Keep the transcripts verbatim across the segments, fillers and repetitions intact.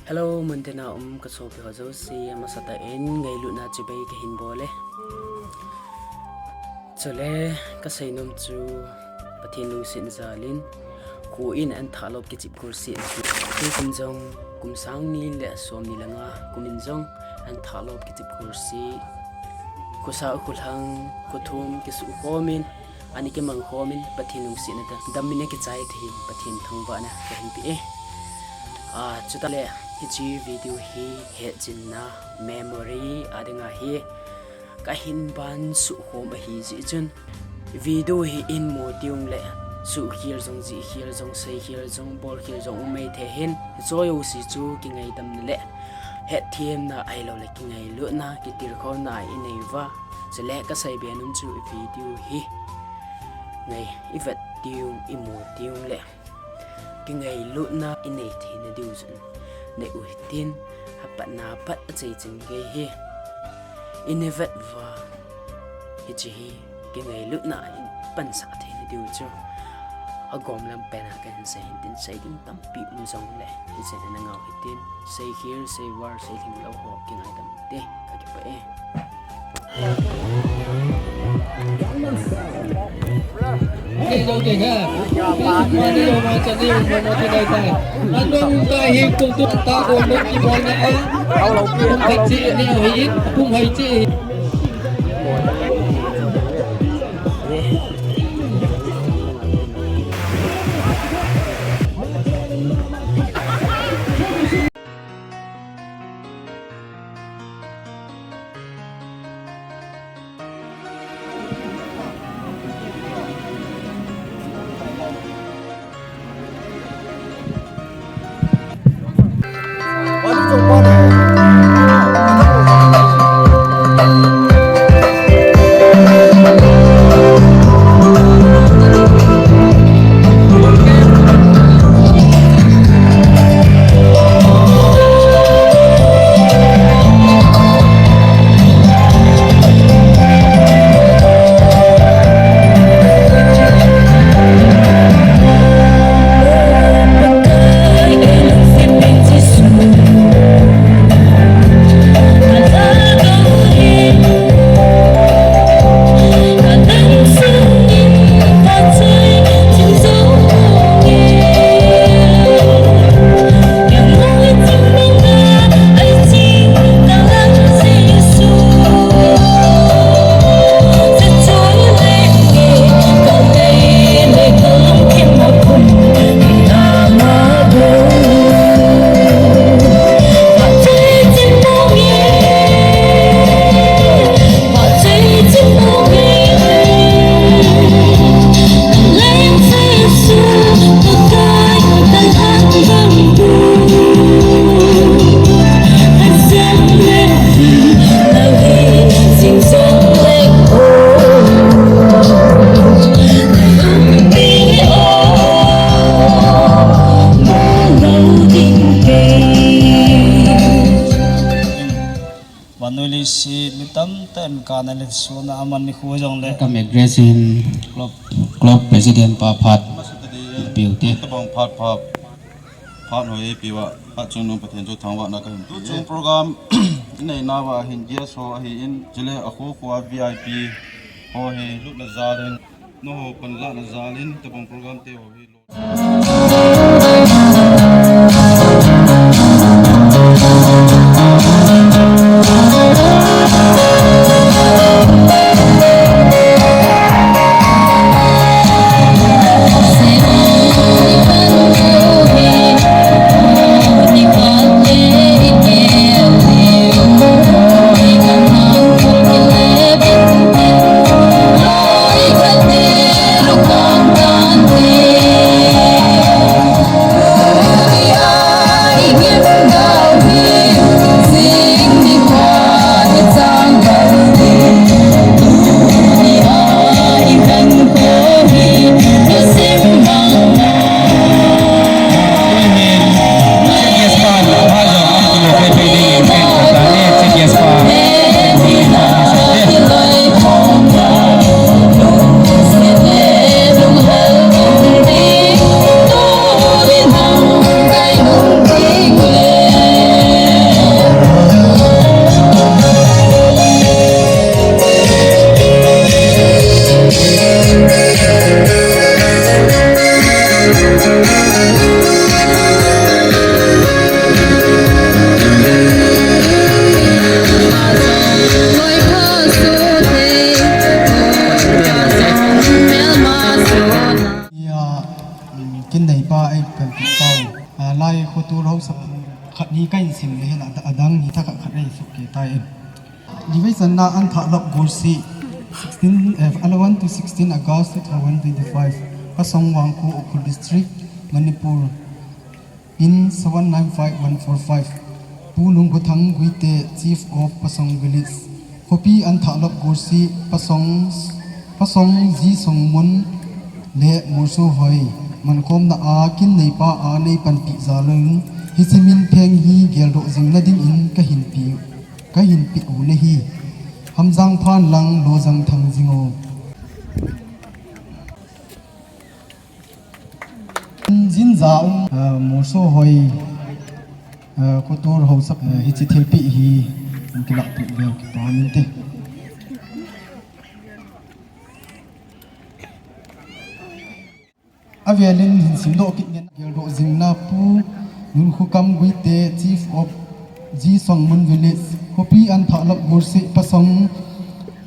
Hello, muntina um kasopi ho jouse, amasatah in ngailutna chibai kahin bol e. Chule, kaseinom chu Pathen lungsetna jalin, kho in ahin thalop kichep khulse. Tukum jong, kum sang ni le som ni le nga, kum in jong ahin thalop kichep khulse. Khosa kholhang, khothum kisukhom in, ana kimangkhom in, Pathen lungsetna dam in akichai thei in, Pathen thangvahna kahin pe e. A, chutale, hiche video hi hetchenna memory a dinga hi kahin ban suhkhom ahi jeh chun, video hi imu teng le, suhkhel jong, jihkhel jong, seikhel jong, bolkhel jong um maithei hin, hiche jouse chu kingaidamna le hetthemna ahiloule kingailutna, kitilkhouna inei uva. Chule kaseibe nom chu video hi ngai ivet teng, imu teng le kingailutna inei theina diu chun, nei u hitin, apatna pat achai ching gei hi ina vet uva, hiche hi kingailutna in pansah theina diu chu agom lam pena kahin sei hin tin, sei ding tampi um jongle, hiche na ngau hitin, seikhel, seival, seilhinglou ho kingaidam te, kakipah e. Vannoi leiset mi tamtah in kana le sona aman nikho jongle. Welcome address in club, club president pa phat. Piu te. Tabang phat phat. Phat hoi piu a, phat chungnung Pathen chu thangvahna kahin pe. Tuchung program inei nauva hin guest ho ahin, chule akho kho a V I P ho hi lutna jalin, nangho panlahna jalin, tabang program te ho hi. Khat ni kahin sim le hin adang ni thakhat khat nei suk ke tai. Livei channa an thahlap Gorsi, sixteen, eh, eleven to sixteen August two thousand twenty-five, Pasong Wangkhu, Ukhrul District, Manipur, pin seven nine five one four five. Pu Lungkhothang Guite, Chief of Pasong Village. Khopi an thahlap Gorsi, Pasong, Pasong Ji Songmun le Morso Hoi mankhomna a kin neipa a nei panpi jal in, hiche min pheng hi geldoh jingna dingin kahin pe, kahin pe u nahi. Hamjang phan lang lojang thang jing o. Jinja um, ah, Morso Hoi, ah, Kotor Haosa, ah, hiche thilpeh hi, um, kilah peh leu kipa min te. Avelin hin simdoh kit ngen. Geldoh jingna Pu Lunkhokam Guite, Chief of Ji Songmun Village, khopi an thahlap Gorsi, Pasong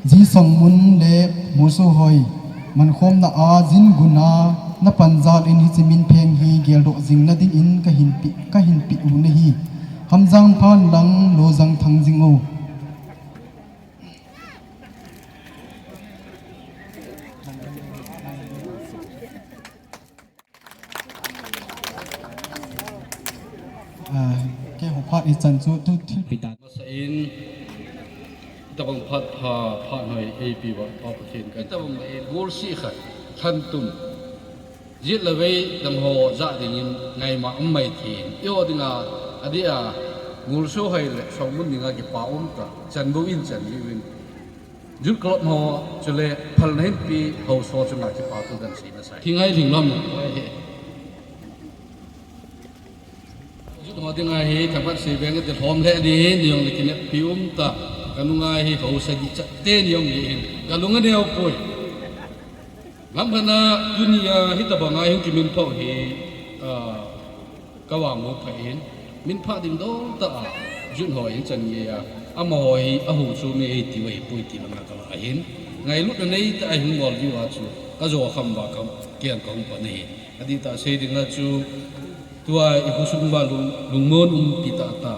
Ji Songmun le Morso Hoi mankhomna a jin guna na pan jal in hiche min pheng hi geldoh jingna dingin kahin pe, kahin pe u nahi. Hamjang phan lang lojang thang jing o. Ah, keiho phat ichan chu tu thil pita. Masa in, tabang phat pha, phat hoi, A P ba, pa Pathen ka. Tabang in, Gorsi khat, thantum. Jit le vei dang ho ja dingin, ngaima um mai thei. Eiho dinga, adeh a, Morso Hoi le, Songmun dinga kipa um ta, chan bou in chan jiuvin. Youth Club ho, chule phalna hin pi ho so chunga kipa thu kan seina sai. Thingai lhinglom na, hoi he. Youth ho dinga hi, thapat se beng te lhom le ni, ni jong le kinep pi um ta. Ka nunga hi ho sa di chat te ni jong ni hin. Ka nunga neo poi. Lam khana tunia hitabanga hin kimin pho hi, ah, Ka vang mu pha in, min pha ding dol ta a, Jun ho in chan nge a, amaho hi a hu chu mi ei ti vei pui ti langa ka la hin. Ngailut na nei ta a hung bol diu a chu, ka jo kham ba ka kiang ka hung pa nei. Adih ta sei ding a chu, tua i khosung ba lung, lungmon um pi ta ta.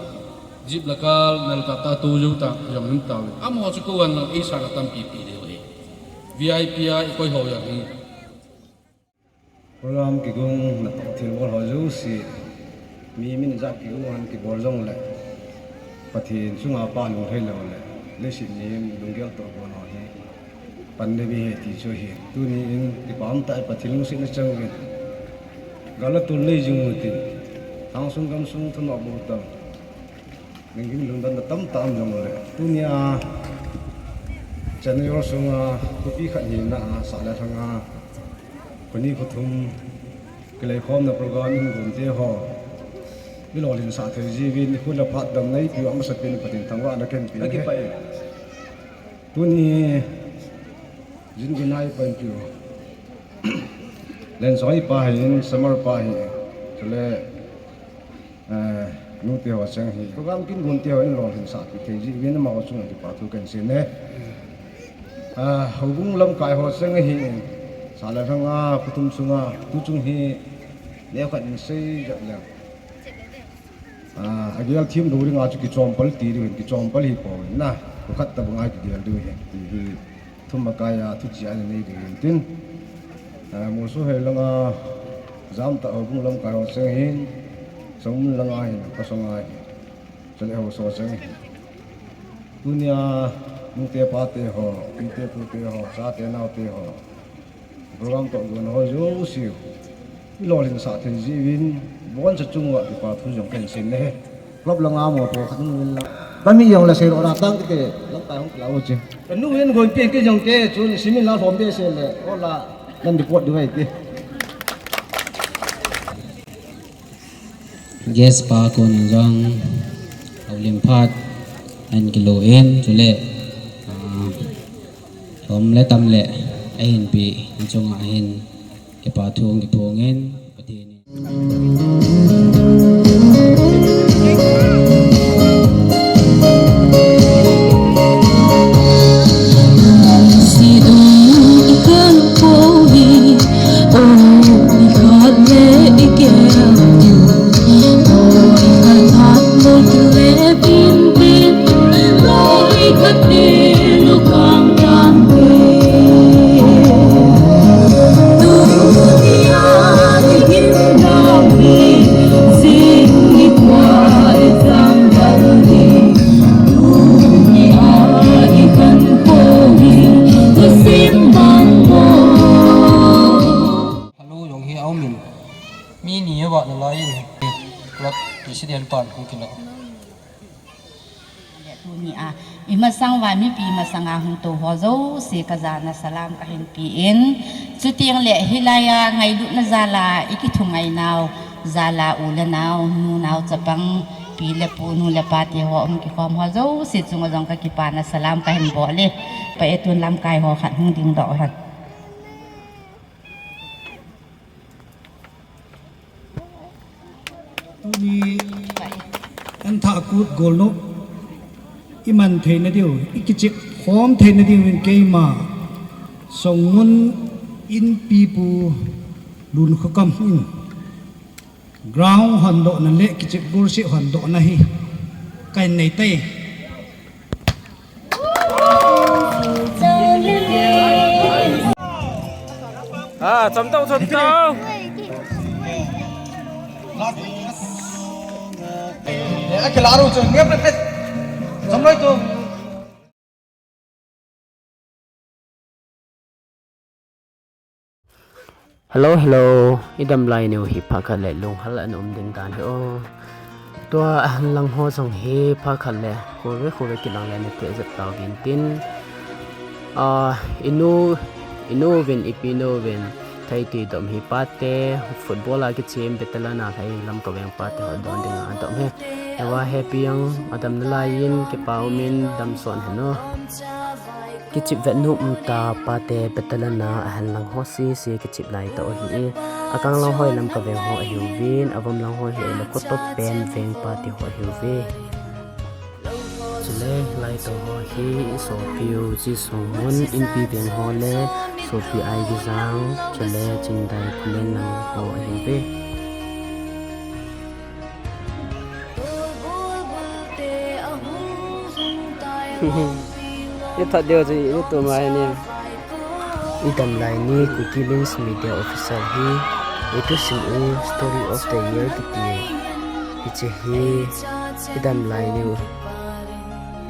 Jip la kal, nal ta ta tu ju ta, jong hum ta ve. Amaho chu ko wan lang ei sa ka tam pi pi deu hi. V I P a i koi ho yang hi. Program kigong natoh thilbol ho jouse, mi min ijat kigong han kibol jongle, Pathen chunga pha lung thei lou le, leiset mihem lunggel toh gon ho hi pan ding ahi ti chu ahi. Tuni in kipa um tah in Pathen lungsetna chang uvin, gal le tol nei jing u hitin, lhang sung gam sung thunoh bol tang. Ningin lungdon na tamtah um jongle, tunia Chennai sunga khopi khat hina a, sah le lhanga kho ni kho thum kileikhomna program in gonte ho, i lolhinsah thei jiuvin, i khut le phat damna i piu a masapen Pathen thangvahna kahin pe e. Tuni jin gunai pan piu. Lensoi pa hi, Samar pa hi, chule Eh, nute ho cheng hi. Program kin gonte ho in lolhinsah pi thei jiuvin amaho chunga kipa thu kahin sei e. Eh, houbung lamkai ho cheng hi. Sah le lhanga, kho thum sunga, tu chung hi, neokhat in sei jep le. Ah, agel thim lou dinga chu kichompal ti diuvin, kichompal hi pouvin na. Kho khat tabanga kigel diu hi. Ti hi. Thum a kai a, thuchih a nei ding hin tin. Ah, Morso Hoi langa, jam ta houbung lamkai ho cheng hin, Songmun langa hin, Pasong a hin, chule ho so cheng hin. Tunia, nute pate ho, pite pute ho, chate naote ho. Program toh gon ho jouse. I lolhinsah thei jiuvin, boncha chunga kipa thu jong kahin sei e. Club langa motor khat hung in lang. Kami jong le sei lo ra tang kiti, lamkai hung kila u che. Ka nu in gon pi kei jong kei, chun simin la lhom behseh le, o la, nan report diu ahi ti. Guest pa kon jong, houlim phat, an kilo in, chule, ah, lhom le tam le, ahin pi, chunga hin, kipa thu kiphong in, Pathen in. Tuni a, imasang uva mipi masanga hung tou ho jouse kajana salam kahin pe in. Chuteng le hilai a ngailutna jal a ikithungai nau, jal a u le nau, nu nau chapang, pi le pu, nu le pa te ho, um kikhom ho jouse chunga jong kakipana salam kahin bol e. Pa e, tun lamkai ho khat hung dingdoh hen. Tuni Enthah Kut golnop iman theina diu, ikichep khom theina diu in keima Songmun Inpipu Lunkhokam in ground hondohna le kichep golseh hondohna hi kahin nei tai. Ah, cham tau, cham tau. Eh, a kila ru chu, nge pet pet. Cham loi tu. Hello, hello. Idam lai niu hi phat khat le lunghal a na um ding dan hi o. Tua ahenlang ho jong hi phat khat le khuve khuve kilang le na thei jep tau vin tin. Ah, inu, inu vin, ipi nu vin, thei ti dom hi pate, football a kichem betalana thei lam kaveng pate ho don ding a dom he. Ewa happy yang adam na lai in kipa umin dam son he no. Kichep vet nom um ta pate betalana ahenlang ho sese kichep lai ta u hi e. Akang lang hoi lam kaveng ho ahiuvin, avom lang ho hi le kotop pen veng pate ho ahiuve. Chule lai to ho hi sopiu Jisongmun Inpi veng ho le sopi Aigijang, chule Chingdai Khullen lang ho ahiuve. Ithat deu chu itum a hini. Idam lai ni Kuki Links Media Official hi ithusim u Story of the Year kiti. Hiche hi idam lai niu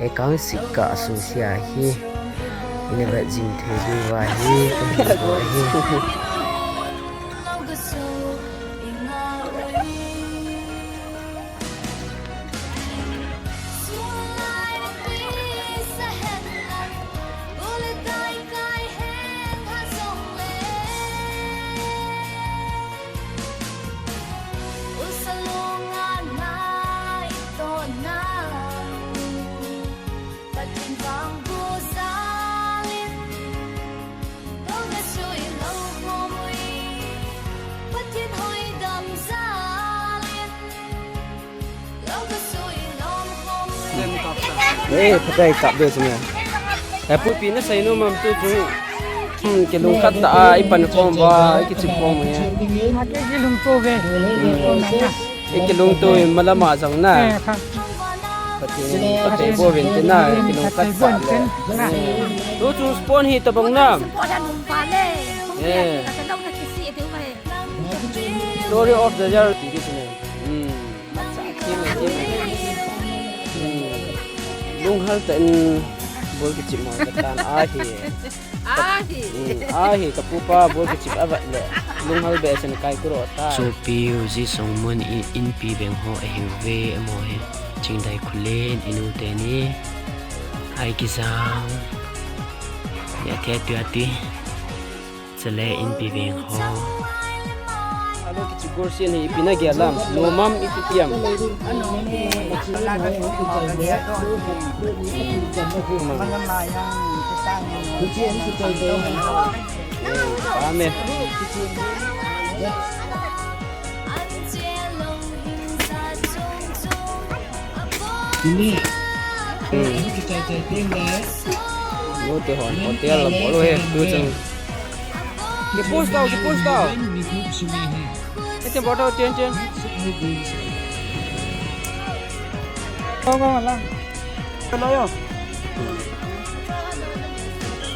ekang sika asusia hi. Ina vet jing thei diu ahi, kahin bol ahi. Eh, phakai kap deu chu me. Eh, pupi na sei nom am tu chu. Hmm, kilungkhat ta a, ipan khom uva, ikichep khom uva. Ake kilungto ve. Hmm. Ikilungto in malama jong na. Eh, kha. Pathen, Pathen bou vin tin na, kilungkhat ta le. Hmm. Tu chu sport hi tabang na. Sport a nung pa le. Eh. Story of the year ti kiti ne. Hmm. Hmm. Lunghal tah in ball kichep mo katan ahi. Ahi. Hmm. Ahi, ka pupa ball kichep avet le. Lunghal behseh in kai kuro ta. Sopiu Jisongmun in, Inpi veng ho ahiuve, amaho hi Chingdai Khullen inu teni. Aigijang. Ya, tia, tia, tia. Chule Inpi veng ho. Alo kichep goal seh hi ipi na gel am? Nom am ipi ti am? Amen. Hmm. Lo te hon hotel la bol he, tu chung. Ke push tau, ke push tau. Ete bol tau, chen, chen. Kau, kau, lang. Kau, yo.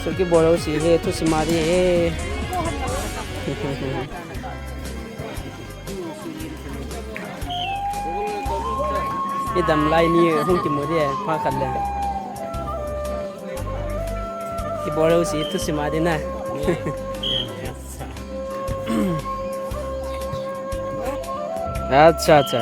Sir ke bol si he, tu si mari he. Idam lai ni hung kimu di, pha khat le. Kibol si tu si ma di na. Acha, acha.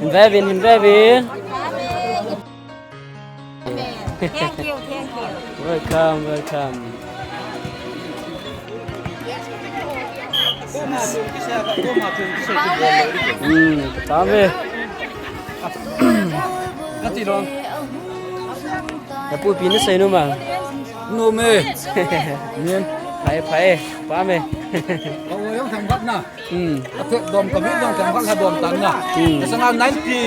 Hin ve uvin, hin ve uvin. Thank you, thank you. Welcome, welcome. Hmm, tame. Ati lo. Napu pi ni sei nu ma. Nu me. Nin. Phai, phai, pa me. Ka wo yong thang bat na. Hmm. Ka phet dom ka mit dom thang bat la dom tan na. Hmm. Ka sanga ninety,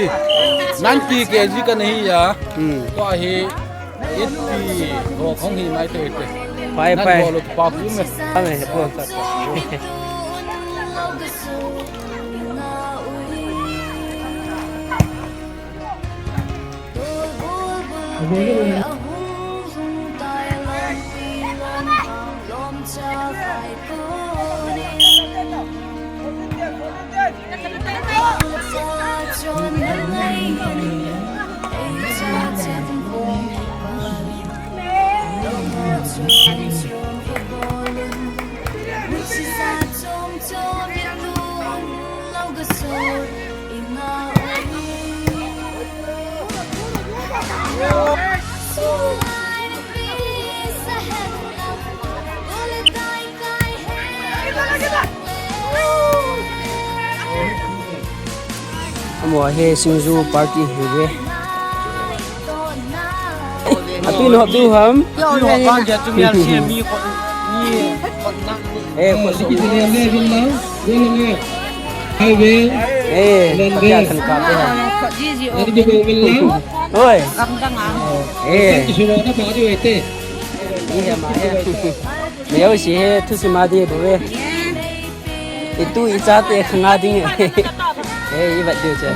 ninety K G ka na hi ya. Hmm. Ko hi eighty ho khong hi mai te te. Phai, phai. Nan bol pa pi me. Pa me, he po. Amo he singju party hi ve. Atu in hop diu ham? Atu in hop diu ham? Eh, eh, pakai kan kap dia. Oi. Eh. Ni he ma he. Leo si he thu si ma di bo ve. Itu i cha te khanga ding. He i vat diu cha.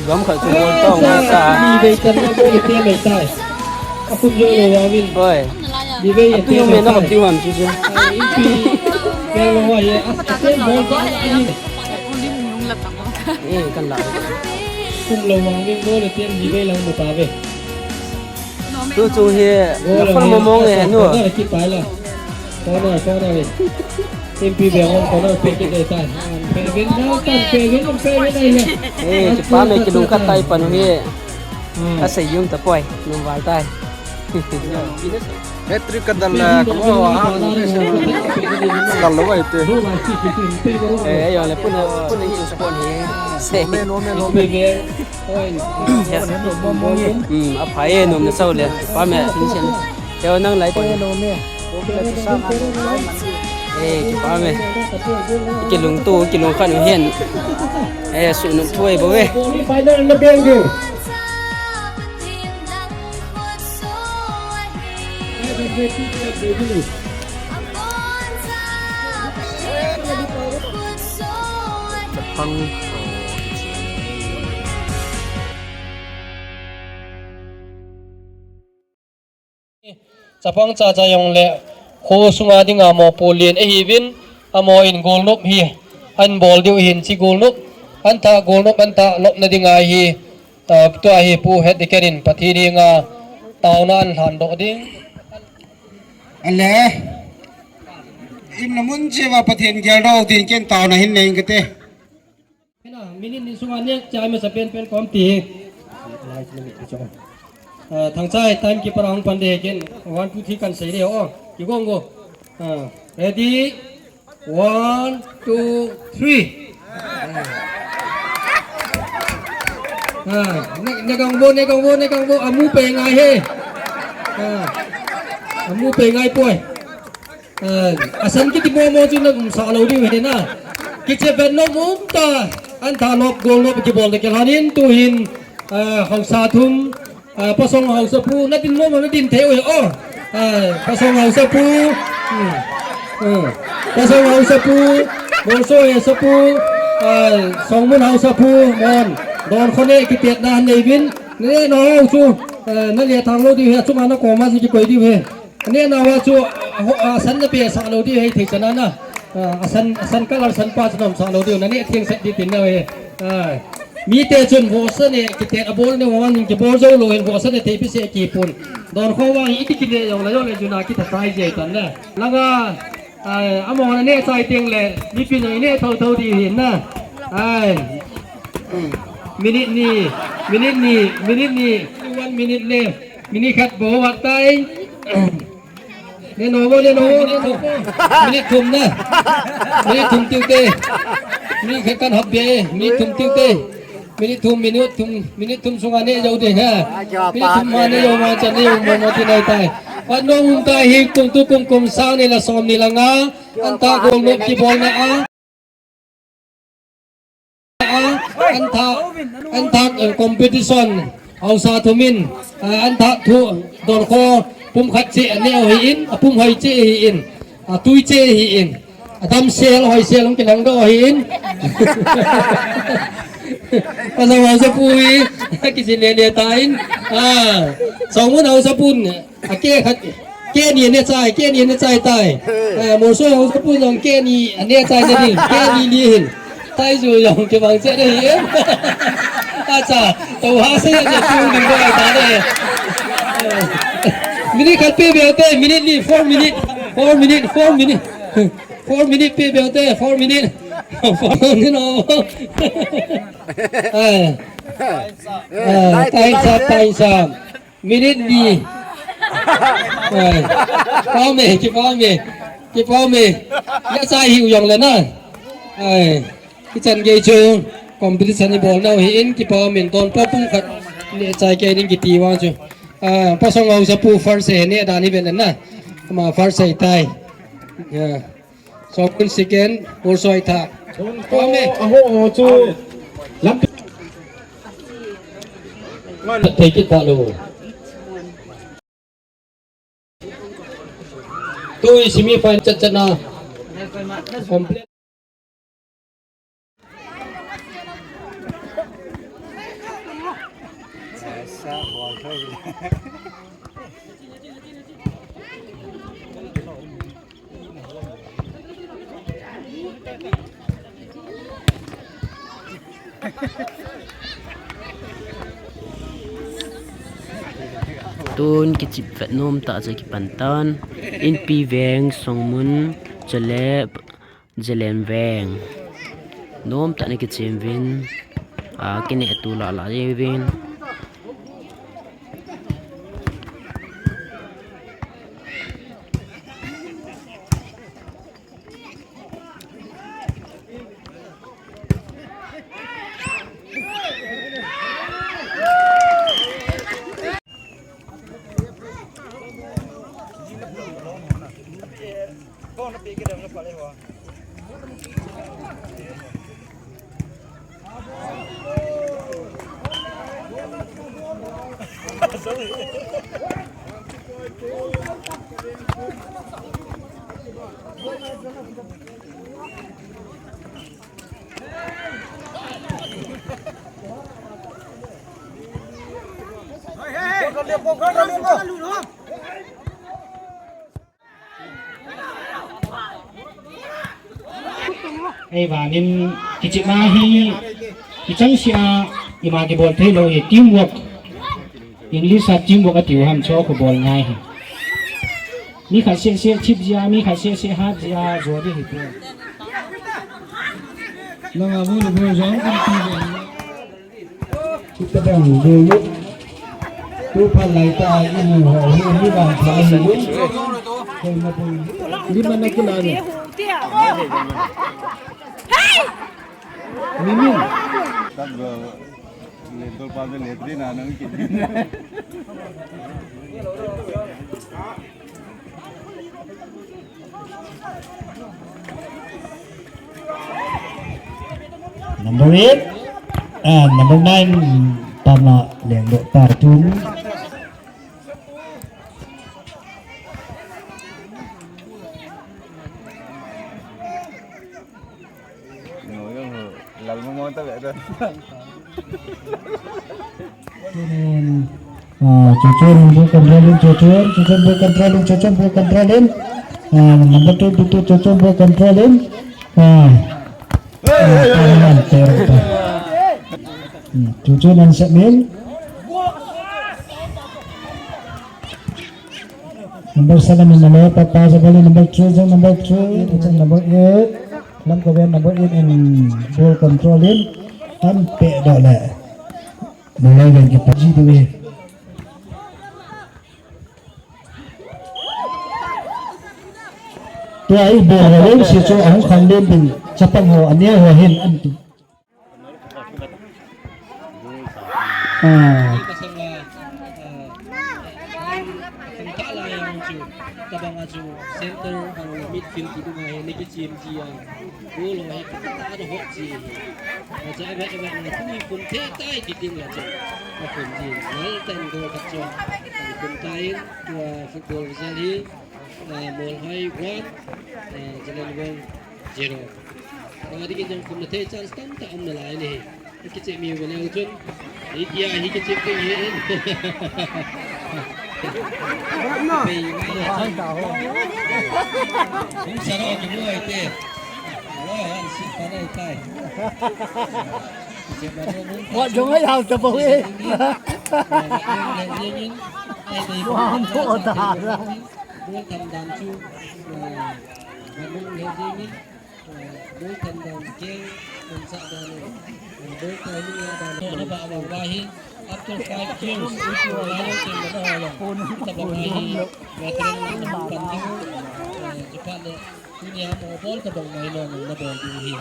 Gam khat chu bol tong ma ta. Ni ve chan na bol te mai tai. A kum jo lo wa win. Oi. Ni ve a tu te yong mai me na tai. Hop diu ham chu chu. Ai, in pi. Ke lo wa ye. A te bol ta ni. Eh, kan la. Kum lo wa win bol te ni ve lang mu ta ve. Tu chung hi, na phone mo mong e, nu. Corner, keep pai la. Corner, corner. M P be on, corner, pick it, eh, tan. Pe vin, no, tan, pe vin, pe vin, ai le. Eh, kipa me kilungkhat tai pa nu hi. Hmm. Ka sei jong tapoi, nung val tai. Hat-trick ka dal la, ka mo, ah, dal lo vai te. Eh, ayo le, pun, pun ni sport hi. Sei. Me, no, me, no, me. Hmm, aphai e, nom na sao le. Pa me, sin sin. Teo nang lai. Eh, pa me. Kilungto, kilungkhat u hen. Eh, su nung thu e bo ve. Final na beng. Chapang cha cha jong le kho sunga dinga mopo lien ahiuvin, amo in golnop hi ahin bol diu ahin, chi golnop antha, golnop antha lopna dinga hi, ah, tua hi Pu Hetdiken in Pathen henga taona ahin lhan doh ding. Ale, imna mun cheh uva Pathen geldoh ding ken taona hin nei kate. Minute ni sunga nek chai masa pen pen kom ti. Lai minute ni sunga. Ah, Thangchai, time keeper ahung pan ding ahi kei in. One, two, three kan sei ding ahi. Oh, kigong go. Ah, ready? One, two, three. Ah, ne, ne gang vo, ne gang vo, ne gang vo. Amu pe ngai e. Ah, amu pe ngai poi. Ah, asan kiti momo chu na umsah lou diu ahi na. Kichep vet nom um ta. Antha nop, gol nop kibol te kilhon in tuhin, ah, haosa thum, ah, Pasong haosa pu, na din momo na din thei u ahi. Oh, ah, Pasong haosa pu, hmm, hmm. Pasong haosa pu, Molsoi haosa pu, ah, Songmun haosa pu, mon. Donkho ne kitetna nei uvin, ne nao chu, ah, na le thang lou diu ahi, chunga na koma chu kikoi diu ahi. Aneh nauva chu, a, ho, a, asan na pe sah lou diu ahi thei chan a na. A, asan, asan colour san pa chu na umsah lou diu, na neh theng sah ding tin na ahi. A, mite chun vohsa neh kitet a bol neh vang in kibol jou lou hin vohsa neh thei pi seh kipun. Donkho vang hi iti kineh jong le jong le juna kitha chai jeng tan na. Langa, a, amaho na neh chai teng le, mipin jong i neh thotho ding ahi na. Ai. Minute ni, minute ni, minute ni, one minute left. Minute khat bou avat tai. Ne no vo, ne no vo, ne no vo. Minute thum na. Minute thum tiu te. Minute khat kan hap be. Minute thum tiu te. Minute thum, minute thum, minute thum sunga ne jou te ha. Minute thum ma ne jou ma chan ne jou mo mo ti nai tai. Vat nom um tai hi kum tu kum kum sang ni la som ni la nga. Antha gol nop kibolna a. A, antha, antha, eh, competition, haosa thum in, eh, antha thu, donkho, pum khat cheh aneh u ahin, apum hoi cheh ahin, atui cheh ahin, adam sel, hoi sel, hung kinang doh ahin. Pasong haosa pu hi, kijin le le tan, ah, Songmun haosa pun, A ke khat, ke ni ne chai, ke ni ne chai tai. Eh, Molsoi haosa pu jong ke ni ne chai na ding, ke ni li hin. Tai ju jong kibang che na hi. Acha, to ha se ne tu ding ko ta ne. Minute khat pe be te, minute ni, four minute, four minute, four minute. Four minute pe be te, four minute. Four minute no. Eh. Eh, time sa, time sa. Minute ni. Ai. Pau me, kipau me. Kipau me. Neh chai hiu jong le na. Ai. Hichan gei chu competition i bol nau ahin kipau min ton pa pum khat neh chai kei ding kiti vang chu. Ah, Pasong haosa pu first ahi neh dan i vet le na. Ama first ahi tai. Yeah. Songmun second, Molsoi third. Amen. Aho, aho chu lampi. Take it, Palo. Tui semi final chat chat na. Complete. Tun kichep vet nom tah chu kipan tan. Inpi veng, Songmun, chule Zalen veng. Nom tah in kichem uvin. A, kineh tu lah lah jeng uvin. Ei, vangin kichepna hi, kichang sia, ima kibol thei lou hi, teamwork. English a teamwork atiu ham, chu khu bol ngai hi. Mi khat seh seh thip jia, mi khat seh seh hat jia, jo ding hi pe. Nanga mu le bu jong kan ti. Kita dang bu. Phat lai ta, i nu ho hi mi vang pha hi. Lima na kila ni. Mimi. Tab le dol pa le tri na nang ki. Number eight, ah, number nine, pamla leng do ta tun. Lal mo mo ta be ta. Tunin, ah, Chuchun ball controlling, Chuchun, Chuchun ball controlling, Chuchun ball controlling. Ah, number twenty-two, Chuchun ball controlling. Ah, ah, Chuchun and Shamil. Number seven in the lower part, pass the ball in number three, jong number three, jong number eight. Lam ko ben number eight in ball control in. An pe do le. Number eleven ki paji de we. Tua i ball ho le si chu ahung khang den ding. Chapang ho ania ho hin an tu. Ah. Tabang a chu center, ah, midfield ti ding ahi, ni kichem ji a. Goal ho hi kitah a hot ji. Acha eva eva na tuni kun the tai ti ding la chu. A kun ji. Nal ten goal khat chu. Kun tai, ah, football result hi, ah, Molhoi one, ah, Zalengwong zero. Tua ding in jong kum na thei chance tamtah um nalai ahi. Kichep mi uva leu chun. Hi tia hi kichep ding ahi. Bei mai le chun. Hung sa ro ki mu ai te. Ro han si pa nai tai. Kichep ma ro mu. Wa jong ai hao ta bo e. Wa mu ta la. Ball tham dan chu, eh, Gamung le jingin, eh, ball tham dan keng, ball sa dan, eh, ball timing la dan. Ball ba bang ba hin, after five years, itu la lo chen la ho la. Kita bang ba hin, veteran la pan ding, eh, Japan le, tunia mo ball ka bang mai lo na ball ding hi.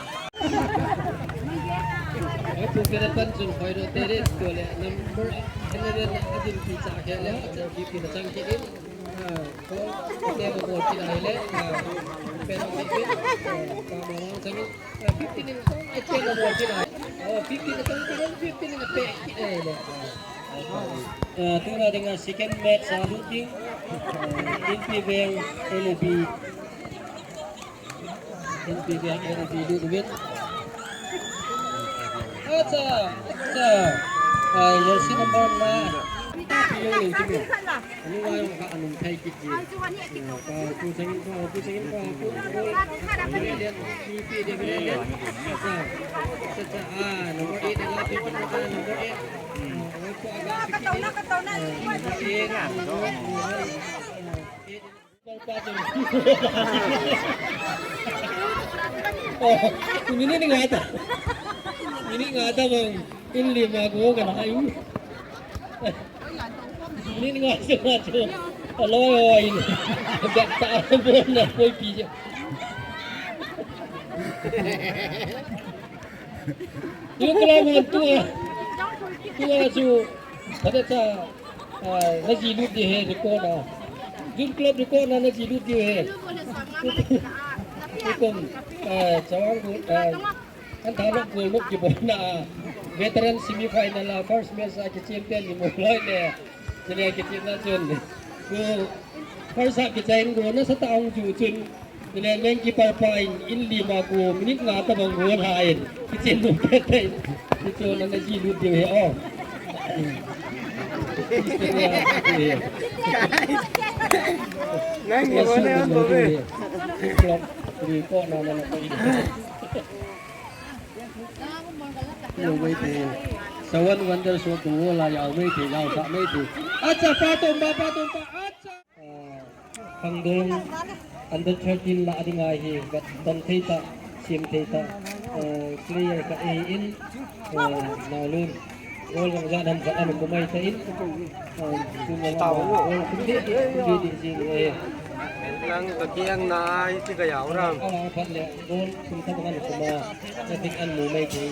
Ai, tu kena pan chun khoi do te re, tu le number eleven la adin ki cha ke le, cha ki ki na chang ki in. Tuna dinga second match a lut ding, Inpi Veng N A B. Inpi Veng N A B lut uvin. Acha, acha. Jersey number nine. Pi Leng Leng. Anu wa jong ka anum thei kit ji. Ka pu changin, ka pu changin, ka pu. Pi, pi, pi, pi. Acha, acha, ah, number eight, number eight. Ka tau na, ka tau na. Number eight. Oh, minute nga ta. Minute nga ta bang. In lima ko ka na ai. Minute nga ta ma chu. Alo oi. Dak ta bon na koi pi ja. Yu kala man tua. Tua chu. Pada cha. Ah, na ji lut ding ahi record a. Youth Club record na na ji lut ding ahi. Tukum, ah, Chawang Gu, ah, an tha lok goal muk kibol na, ah, veteran semi final a first match a ki champion ni Molhoi le. Chule ki champion na chun. Ku first half ki chain goal na sa ta ang ju chun. Tule leng ki par pa in, in lima ko minute nga ta bang gon ha in. Kichen dum pe te. Kicho na na ji lut ding ahi o. Nang ni mo na ko be. Clock. Ri ko na na na ko. Lo mai te. Sawan Wonder so ko la ya mai te, ya sa mai te. Acha, pa tum pa, pa tum pa. Acha. Ah, Khangdong under thirteen la ading ahi, but ton thei ta, sim thei ta, ah, player ka e in, ah, Naolun. Goal jong jan ham khat amu kumai ta in. Goal kum di di di di di. Lang ka kiang na ai ti ka yau ram. Ala phat le goal kum ta ban kuma. Na tik an mu mai ke.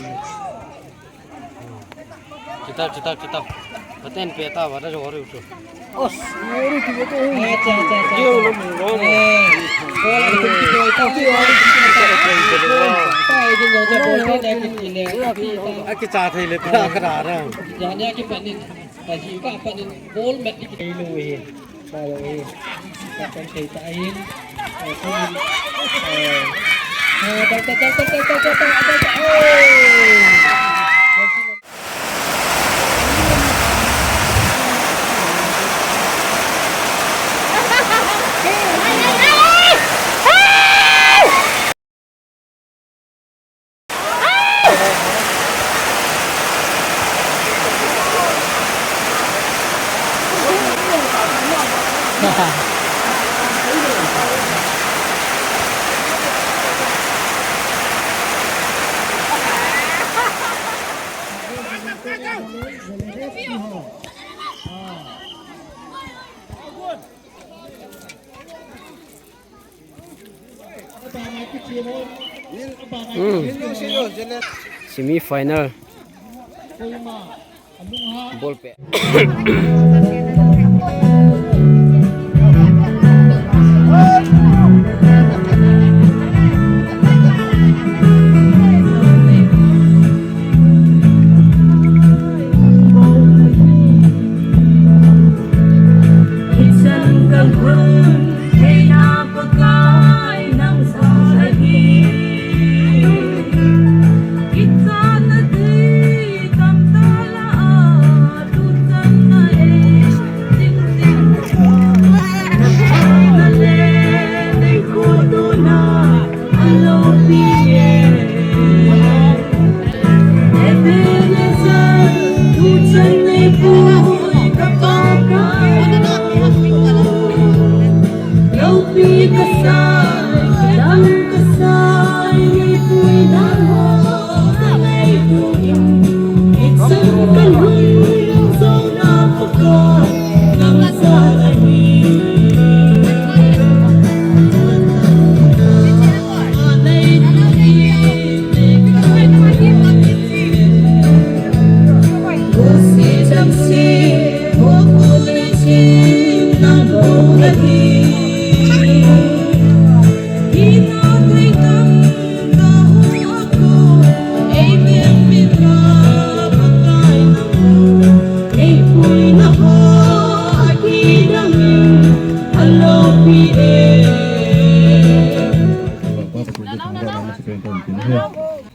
Chita, chita, chita. Paten peta wa da jori utu. Os, jori tu tu. Acha, acha, acha. Kio lo mu lo. Eh. Goal kum ti ko ta ti wa. Aki cha thei le ta ka ra. Ya ne ki panin. Ka ji ka panin. Goal mat ki lo he. Ba lo he. Ka kan thei ta hin. Eh, kumin. Eh. Eh, ta, ta, ta. Oh! Hmm. Semi final. Ball pet.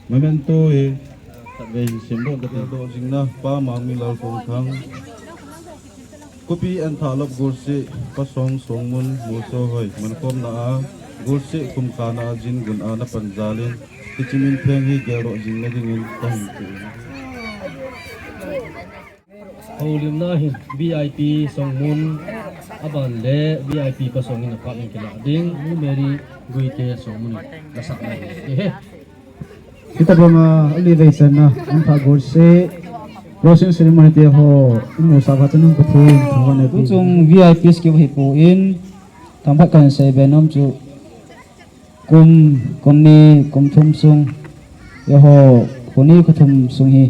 Memento e, khatvei hin semdoh kate. Doh jingna, Pa Mangmilal Kongthang. Kopi Enthalop Golseh, Pa Song Songmun, Molsohoi, mankhomna a, Golseh khumkhana a, Jin gun a, na pan jal in, hiche min pheng hi geldoh jingna dingin, kahin pe. Houlimna hin V I P Songmun, aban le V I P Pa Song in aphat in kilah ding, Nu Mary Guite Songmun in asah na hi. Hitabang a, ali vei channa, Entha Golseh, closing ceremony te ho, imu sah phat chun Pathen thangvahna peh. Tuchung V I Ps kiu hipon, thangvah kahin seibe nom chu, kum, kum ni, kum thum sung, eiho, kho ni kho thum sung hi,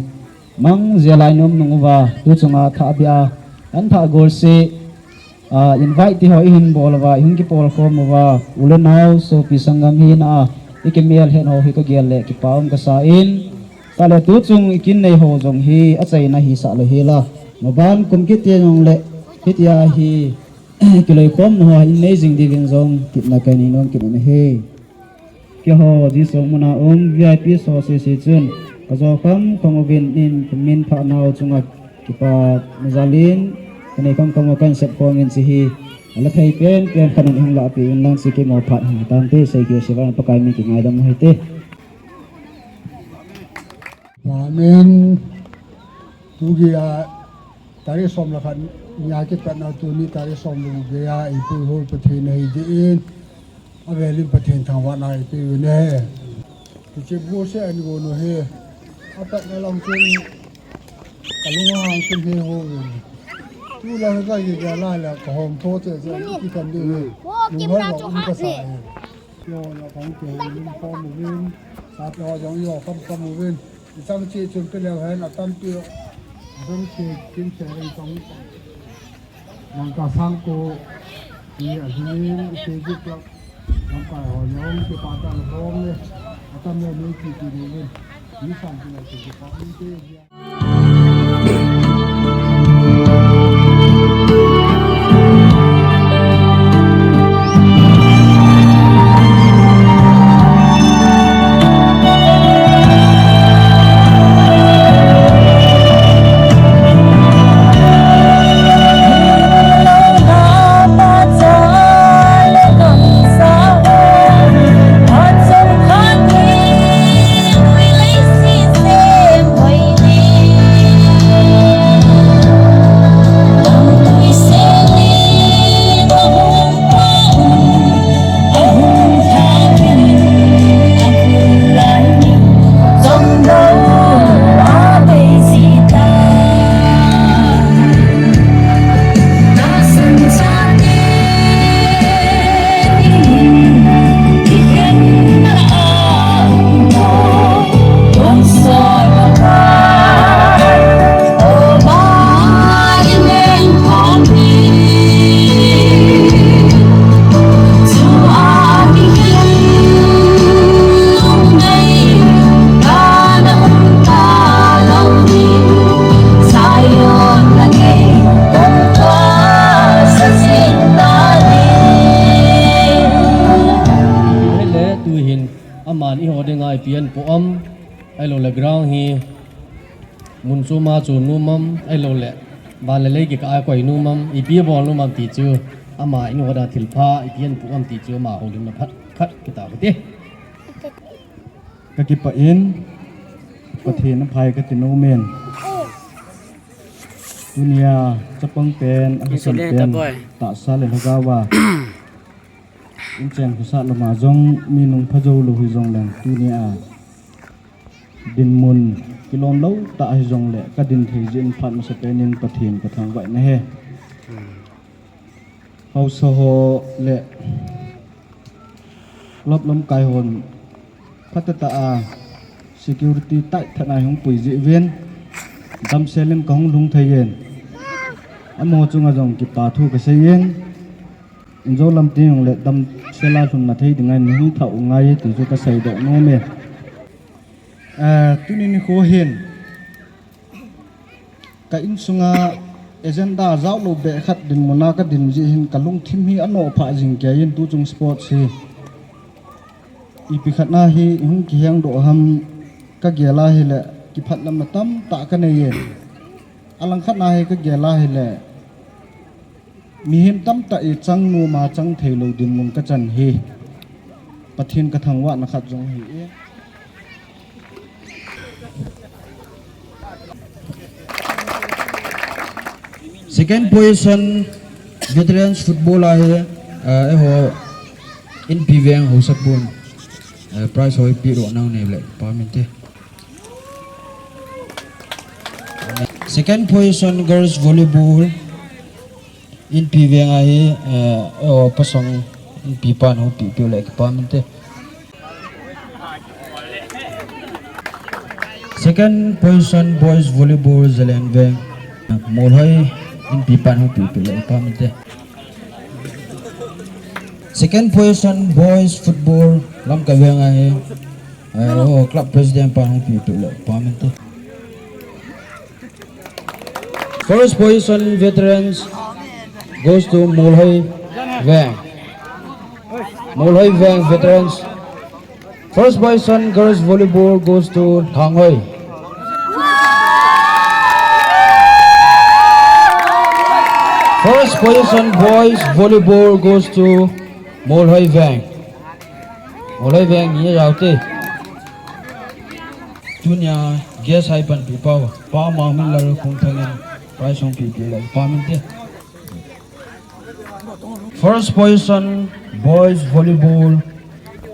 mang jia lai nom nung uva, tuchunga thahbeh a, Entha Golseh, a, invite te ho ihin bol uva, ihung kipolkhom uva, u le nao, sopi sanggam hina a, ikimel het ho hi kagel le kipa um kasa in, chule tuchung ikin nei ho jong hi achaina hisah lou hela. Maban kum kit teng jongle, hitia hi, kiloikhomna ho in nei jing diuvin jong, kitna kahin nei nom kit in ahi. Keiho, Jisong muna um, V I Ps ho sese chun, kajo kham kham uvin in, min phatnau chunga kipa na jal in, kanei kham kham u kahin sep khom in hiche hi, ala thei pen pen khat in hung lahpeh in lang hiche keimo phat hung tante, sei kei sivan Pakai min kingaidam u hite. Amen. Tugei a, tarik som le khat nia kipatna tuni tarik som le gup gei a, eipui hol Pathen ahi jeh in, avel in Pathen thangvahna eipeh uvin ahi. Hiche Golseh a igon u hi, apatna lang chun, Kalung ahang kin he ho uvin. Tulang ka ye ga la la ka hom tho che che ki kan de. Wo, kim na chu hat ne. Yo la pang ke lim pom uvin. Sa to jong yo kam kam uvin. Chang che chun pe leu hen atam pi. Dong che kin che ren tong. Yang ka sang ko ni a hin ke ji ka. Yang ka ho nyong ke pa ta lo ne. Atam le ni ki ki ni. Ni sang ki la ki ki pa ni ke. Ahile tuhin aman eiho dinga ipi ahin pu am, ahilou le ground hi mun chom a chu nom am, ahilou le van le lei kikah a koi nom am, ipi bol nom am ti chu, ama eiho dinga thilpha ipi ahin pu am ti chu ama houlimna phat khat kita u hite. Ka kipah in, Pathen aphai kati nom in. Tunia chapang pen, ahasan pen, tahsa le lhagao a inchen khosah lama jong mi nung pha jou lou hijongleng, tunia dinmun kilom lou tah hijongle ka din thei jeh in phat masapen in Pathen ka thangvah in ahi. Haosa ho le club lamkai hon phatah tah a security tight tah a hung pui jeh uvin damsel in ka hung lhung thei in, amaho chunga jong kipa thu ka sei in, injo lam teng le damsel a lhunna thei dinga in hung thah u ngai ti chu ka seidoh nom e. Eh, tuni nikho hin ka insunga agenda jao lou beh khat dinmun a ka din jeh hin ka lungthim hi anoh phah jing kei in, tuchung sports hi ipi khat na hi hung kihengdoh ham ka gel a hile kiphatlamna tamtah ka nei e. Alangkhat na hi ka gel a hile mihem tamtah i chang nom a chang thei lou dinmun ka chan hi Pathen ka thangvahna khat jong ahi e. Second position, Veterans Football a hi, eh, eiho Inpi Veng haosapu in, eh, prize ho eipeh doh nau nei le kipa um inte. Second position, Girls Volleyball, Inpi Veng a hi, eh, eiho Pasong Inpi pan hung pehpeh u le kipa um inte. Second position, Boys Volleyball, Zalen Veng, Molhoi Inpi pan hung pehpeh u le kipa um inte. Second position, Boys Football, Lamka Veng a hi, eh, eiho Club President pan hung pehpeh u le kipa um inte. First position, Veterans, goes to Molhoi Veng. Molhoi Veng Veterans. First position, Girls Volleyball, goes to Lhanghoi. First position, Boys Volleyball, goes to Molhoi Veng. Molhoi Veng ni jao te. Tunia guest haipan pehpa u, Pa Mangminlal Khongthang in prize hung pehpeh u le kipa um inte. First position, Boys Volleyball,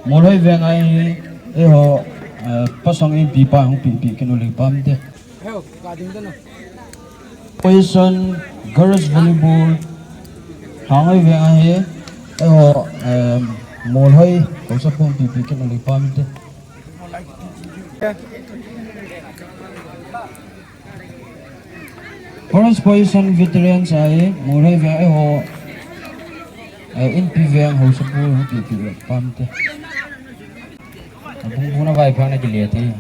Molhoi Veng a hi, eiho, eh, Pasong Inpi pan hung pehpeh kit u le kipa um inte. Heu, ka ding dan a. Position, girls volleyball. Hangoi ve ahi. Eiho, em, Molhoi, Kausa Pum P P kit na lui pam te. First position veterans ahi, Molhoi ve ahi ho. Eh, Inpi veng Hausapu, P P pam te. Abung buna vai phang na kile te.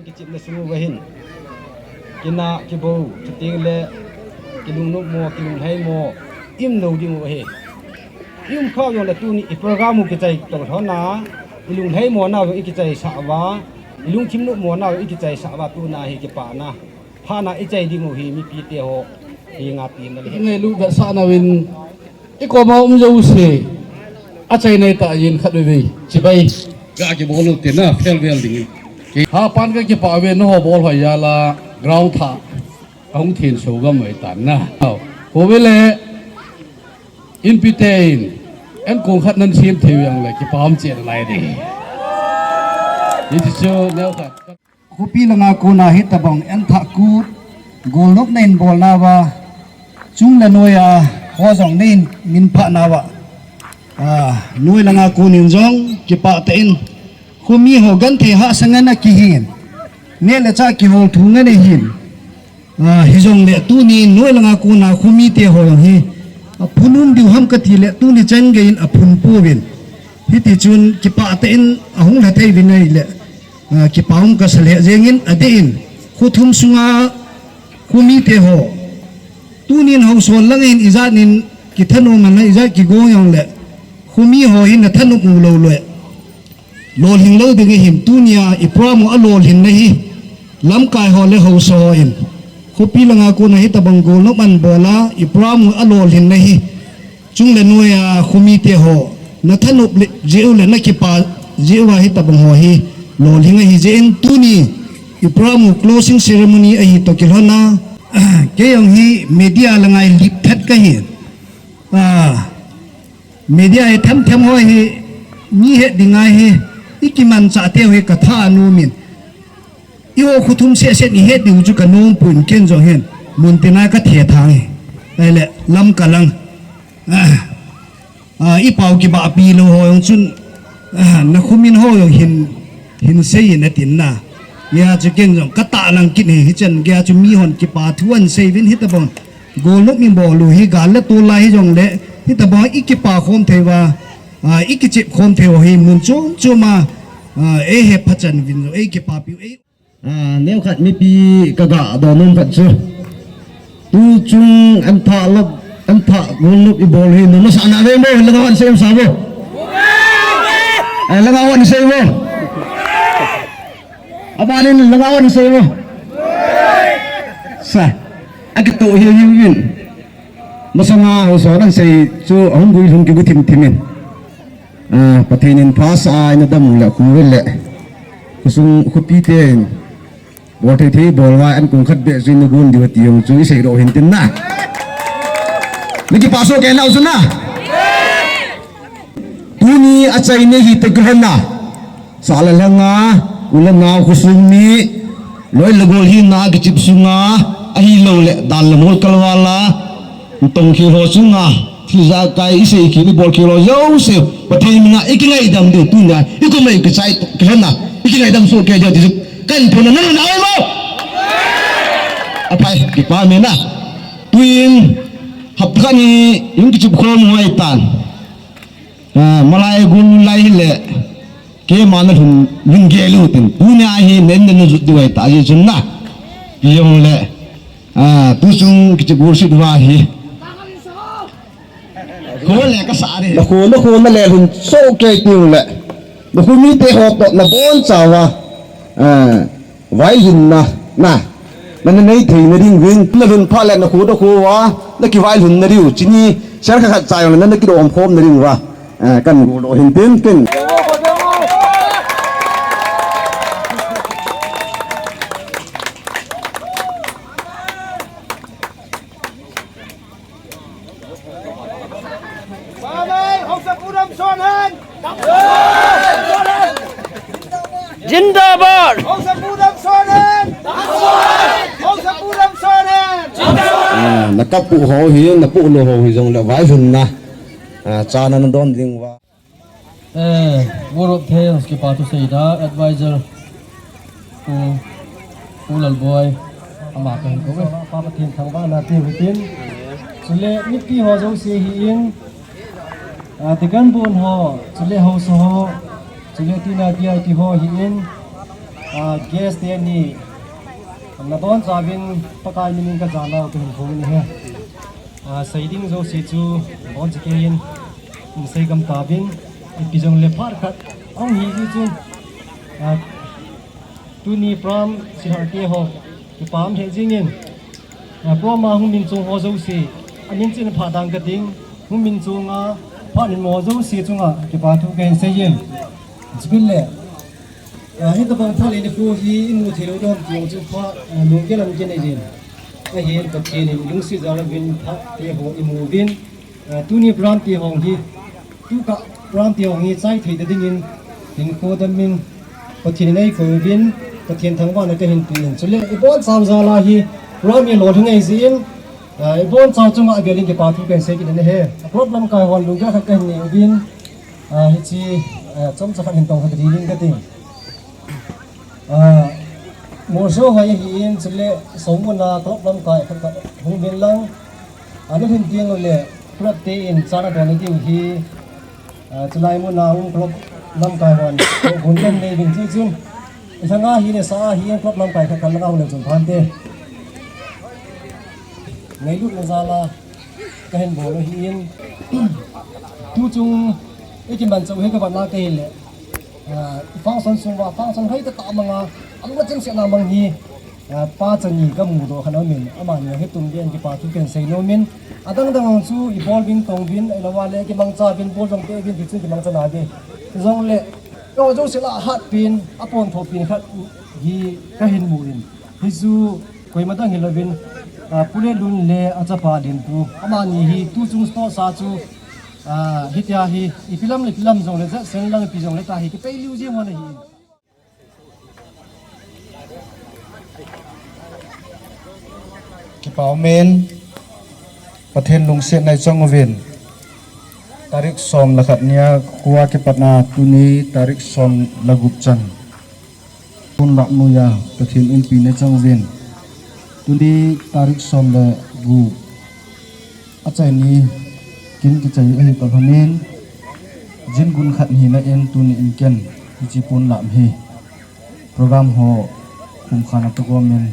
Kichepna sung uva hin, kinah, kibou, chuteng le kilungnop mo, kilunglhai mo, i um lou ding u ahi. I um khah jongle tuni i program u kichai toh lhon a, i lunglhai mo nau jong i kichaisah uva, i lungthim nop mo nau jong i kichaisah uva, tuna hi kipana phatna i chai ding u hi mipite ho hi ngailut vetsahna uvin, i koma um jouse, achaina itah jin khatvei chibai ga kibol u tina, farewell ding in. Hapan kakipah uve, nangho bol hoi jal a ground thah ahung thenso gam mai tan na. Hou, khovei le Inpi te in, ankong khat nan sem thei u jongle kipa um cheh nalai ding. Hichu neokhat. Khopi langa kona hitobang athah kut, golnopna in bolna uva, chung le noi a ho jong nei min phah nauva, a, noi langa kon in jong kipah tah in, khomi ho genthei hahsa ngen a kihin, neh le chah kihol thu ngen ahin, a, hijongle tuni noi langa kona khomite ho jong hi, a, phun um diu ham kati le tuni chan gei in aphun pouvin. Hiti chun kipah tah in ahung lha thei uvin ahile, a, kipa um kasa lheh jeng in adeh in, kho thum sunga khomite ho, tunin haosa lang in ijat in kithanom a, ijat kigong jongle, khomi ho hi nathanom u lou le, lolhing lou ding ahin, tunia i program u alolhinna hi, lamkai ho le haosa ho in, khopi langa kona hitobang golnop ana bol a, i program u alolhinna hi, chung le noi a khomite ho, nathanom le, jeh u le nakipa jeh uva hitobang ho hi lolhing ahi jeh in tuni i program u closing ceremony ahi toh kilhon a, kei jong hi media langa i lip thet kahi. A, media hi themthem ho hi mi het ding ahi, i kimanchah teu hi katha anom in. Eiho khothum sehseh i het diu chu kanom pon, ken jong hin mun tina kathethang e. Ahile lamka lang, a, a, i pao kibahpi lou ho jong chun, a, nakho min ho jong hin, hin sei in atin na. Hijeh chun ken jong katahlang kit e, hichan gei a chu mihon kipa thu ahin sei uvin hitobang golnop i bol u hi gal le tol a hijongle, hitobang i kipa khom thei uva, a, i kichep khom thei u hi mun chom chom a, a, eihe phachan uvin jong eikipapi u, ei A, neokhat mipi kaga donom khat chu, tuchung athah lop, athah golnop i bol hi na masa nave mo, langa hon sei masa mo. A, langa hon sei mo. Abanin langa hon sei mo. Sa, akitoh hiu hiu vin. Masanga haosa nasei chu ahung guilhung kigu thim thim in. Ah, Pathen in phasah a eina dam le khu le. Khosung khopi ten. Bol thei thei bol uva an kong khat beh jui na gun diu ti jong chu isei lou hin tin na. Na kipah soh kei nau chu na. Tuni achaina hi te kilhon na. Sa le lhanga, u le nao khosung mi, loi le gol hina kichep sunga, ahilou le dan le mol kalval a, tong khel ho chunga, thil jakai isei khel ibol khel ho jouse, Pathen mina ikingaidam diu tunia, ikum a ikichai kilhon na, ikingaidam soh kei diu ti chu, kahin phon na nang na oi mo. Aphai, kipa mina. Tuin, hapta khat ni, jong kichep khom hoi tan. Ah, malai gun lai hile, keima na lhun, lhun gel u tin. Tunia hi nen nen na jut diu ahi ta, ajeh chun na. Pi jong le, ah, tu chung kichep worship va hi. Kho le kasa de. Na kho, na kho na le lhun soh kei tiu le. Na kho mite ho toh na bonchauva. Ah, vailhunna, na, na, na nei theina diuvin, na lhun phat le na kho, na kho uva, na kivailhun na diu, chini, share khat khat chai jong le, na, na kidom khom na diuva, eh, kahin gudoh hin tin, kin. Mamai, Haosapu Damsung hen! Jindabad! Haosapu Damsung hen! Haosapu Damsung hen! Ah, na kap u ho hi, na pu lou ho hi jong le vailhunna. Ah, chana na don ding uva. Eh, Board of Tales kipa thu seida, advisor, Pu, Pu Lalboi, ama kahin kou e. Pa Pathen thangvahna pe u hitin. Chule mipi ho jouse hi in, ah, deacon bun ho, chule haosa ho, chule tina V I P ho hi in, ah, guest teni, na bonchauvin Pakai minin kajana kahin phong in ahi. Ah, sei ding jouse chu, bon chikei in, sei gam tauvin, ipi jong le phat khat, ahung hi ji chun, ah, tuni pram, sihar te ho, kipah um lheh jingin, ah, pram a hung min chong ho jouse, amin chin phat dang kading, hung min chong a, phat min mo jouse chunga, kipa thu kahin sei in, chibin le, Ah, hitabang phat le nikho hi imu thei lou ding ham ti jong chu phat, ah, lunggel a kinei jin. Ahin Pathen in lungset jal uvin phat te ho imu uvin. Ah, tuni pram te ho hi, tukah pram te ho hi chai thei ta dingin, hinkho dam in Pathen in eikou uvin, Pathen thangvahna kahin pe in. Chule ibonchau jal a hi pram hi lolhing ahi jin, ah, ibonchau chunga avel in kipa thu kahin sei kit in ahi. Club lamkai hon lunggel khat kahin nei uvin. Ah, hiche, ah, chomcha khat hin tong khat ri ning kati. Ah, Morsho hoi hi in chule songmuna club lamkai khat khat hung uvin lang. Ah, nalhun teng ule club te in chana don ding hi, ah, chulai muna um club lamkai hon hun kan nei uvin chu chun. Isanga hi le sa hi in club lamkai khat khat langa hung le chun phante. Ngailutna jal a kahin bol u ahin, tuchung ikiman chau hi kavetna kahi le, ah, function sung uva, function hoi tah tah mang a, ama chengse na mang hi, ah, pa chani kamu doh khat aumin, amani hi tum uvin kipa thu kahin sei nom in, adang dang chu ibol uvin tong uvin, ahilou le kimangcha uvin bol jong pe uvin ti chu kimangcha nau ve. Jongle, ajo sela hat pen, apontho pen khat hi kahin mu in. Hichu koima dang hilouvin, ah, Pu Lenlun le achapa Lenpu, amani hi tuchung sports a chu, ah, hitia hi, ipi lam le ipi lam jongle, jasen lang ipi jongle tua hi, kipei liu jeng hon ahi. Kipa umin, Pathen lungsetna ichang uvin, tarik som le khat nia kho a kipat a tuni tarik som le gup chan. Ponlap noiya Pathen inpi na chang uvin. Tuni tarik som le gup achaini kin kichai ahi tah lhonin, jin gun khat hina in tuni in ken hiche ponlap hi program ho khumkhana toh komin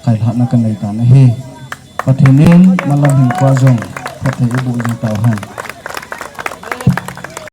kailhahna kanei tan ahi. Pathen in malam hinkho a jong phatthei eiboh jing tauhen.